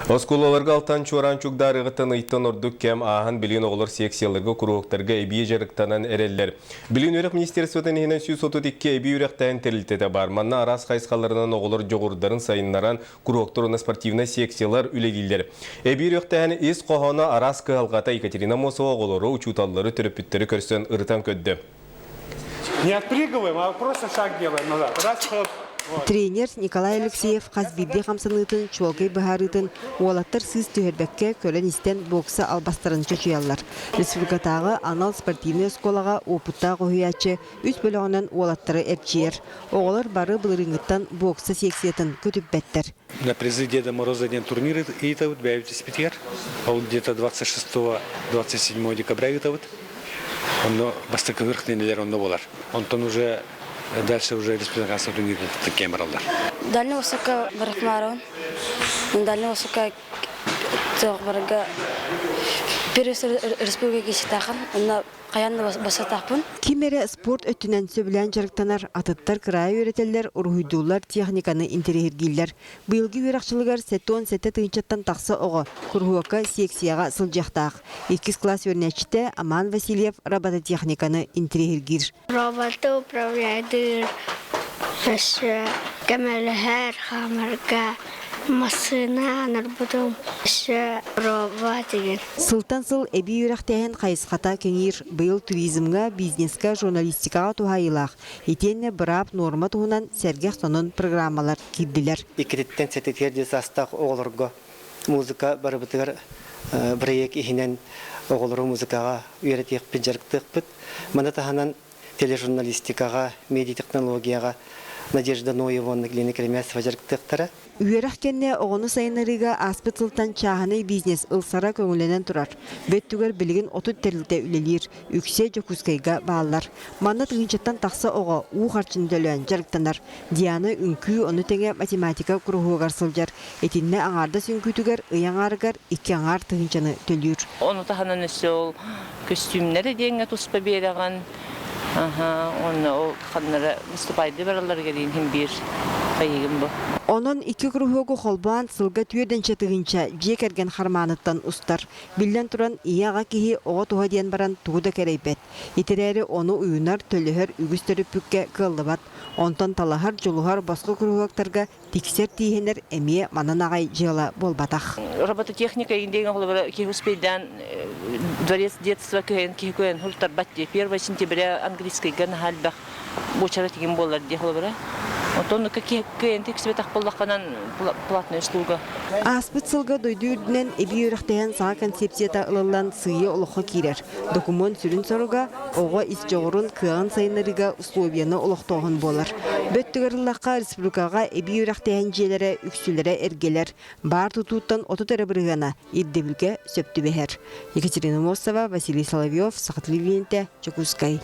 Оскуолаларга алтан чуораан чугдаарыаҕыттан ыйтан ордук кэм ааһан билигин оҕолор секцияларга, куруһуоктарга эбии дьарыктанан эрэллэр. Билигин үөрэх министерствотын иһинэн 132 эбии үөрэхтээһин тэрилтэтэ баар. Манна араас хайысхаларынан оҕолор дьоҕурдарын сайыннаран, куруһуоктар уонна спортивнай секциялар үлэлииллэр. Эбии үөрэхтээһин ис хоһооно араас кыһалҕата Екатерина Аммосова оҕолору, учууталлары, төрөппүттэри көрсөн ырытан көрдө. Не отпрыгиваем, а просто шаг делаем назад. Раз, хоп. Тренер Николай Алексеев хас биирдии хамсаныытын чуолкай быһаарыытын уолаттар сыыс түһэрбэккэ көрөн-истэн бокса албастарын чочуйаллар. Республикатааҕы анал спортивнай оскуолаҕа уопуттаах уһуйааччы үс бөлөҕүнэн уолаттары эрчийэр. Оҕолор бары былырыыҥҥыттан бокса секциятын көтүппэттэр. На призы Деда Мороза диэн турнир ыытабыт бэйэбит испитигэр. Ол где-то 26-27 декабря ыытабыт. Онно бастакы ыһыах диэнилэр онно буолар. Онтон уже дальше уже республиканскай турнирга кэм бараллар. Дальний Востокка барахмаарабын. Дальний Востокка барарга Первый республика киситахан, онно хайаан да басатаахпын. Ким эрэ спорт өттүнэн сөбүлээн дьарыктанар, атыттар кыраайы үөрэтэллэр, уруһуйдууллар, техниканы интэриэһиргииллэр. Быйылгы үөрэх дьылыгар 77 тыһыынчаттан тахса оҕо куруһуокка, секцияҕа сылдьыахтаах. Иккис кылаас үөрэнээччитэ Аман Васильев робототехниканы интэриэһиргиир. Роботы управляйдыыр, өссө көмөлөһөр хаамарга массыына анарбытым, өссө робот игин. Сылтан сыл эбии үөрэхтээһин хайысхата кэҥиир. Быйыл туризмҥа, бизнескэ, журналистикаҕа туһаайыылаах итиэннэ быраап нуорма туһунан сэргэх сонун программалар киирдилэр. Иккититтэн сэтитигэр диэри саастаах оҕолорго музыка барыбытыгар бырайыак иһинэн оҕолору музыкаҕа үөрэтиэхпит, дьарыктыахпыт. Маны таһынан тележурналистикаҕа, медиатехнологияҕа Надежда Ноева уонна Лена Кремясова дьарыктыахтара. Үөрэх кэннэ оҕону сайыннарыыга ааспыт сылтан чааһынай бизнес ылсара көҥүллэнэн турар. Бөттүгэр билигин 30 тэрилтэ үлэлиир, үксэ Дьокуускайга бааллар. Манна тыһыынчаттан тахса оҕо уу харчыны төлөөн дьарыктанар. Диана үҥкүү, ону тэҥэ математика куруһуогар сылдьар. Итиннэ аҥаардас үҥкүүтүгэр ый аҥаарыгар икки аҥаар тыһыынчаны төлүүр. Ону таһынан өссө ол көстүүмнэрэ диэҥҥэ туспа биэрэҕин. Аха, уонна ол ханнара выступайды баралларыгар иһин биир хайыгым бу. Онон икки куруһуогу холбоон сылга түөрдэнчэ тыһыынча дьиэ кэргэн хармааныттан устар. Биллэн туран, ийэ-аҕа киһи оҕо туһа диэн баран тугу да кэрэйбэт. Итирээри ону уйунар, төлөһөр үгүс төрөппүккэ кыаллыбат. Онтон талаһар, дьулуһар босхо куруһуоктарга тиксэр тииһэнэр эмиэ манан аҕай дьыала буолбатах. Робототехника диэн холобура киһи успейдаан дворец детства кыһын киһи кыһын хуртарбат дии. Первое сентября английскайга наһаа элбэх буочара тигин буолар дии холобура. Онтон киһи кыайан тиксибэтэх буоллаххынан платная услуга. Ааспыт сылга дойду үрдүнэн эбии үөрэхтэһэн саҥа концепцията ылыллан сыыйа олоххо киирэр. Докумуон сүрүн соруга оҕо ис дьоҕурун, кыаҕын сайыннарыыга условияны олохтооһун буолар. Бөттүгэр ыллахха, республикаҕа эбии үөрэхтээһин дьиэлэрэ үксүлэрэ эргэлэр. Баар тутууттан 30 эрэ бырыһыана ирдэбилгэ сөп түбэһэр. Екатерина Мосова, Василий Соловьев, Саха телевидениетэ, Дьокуускай.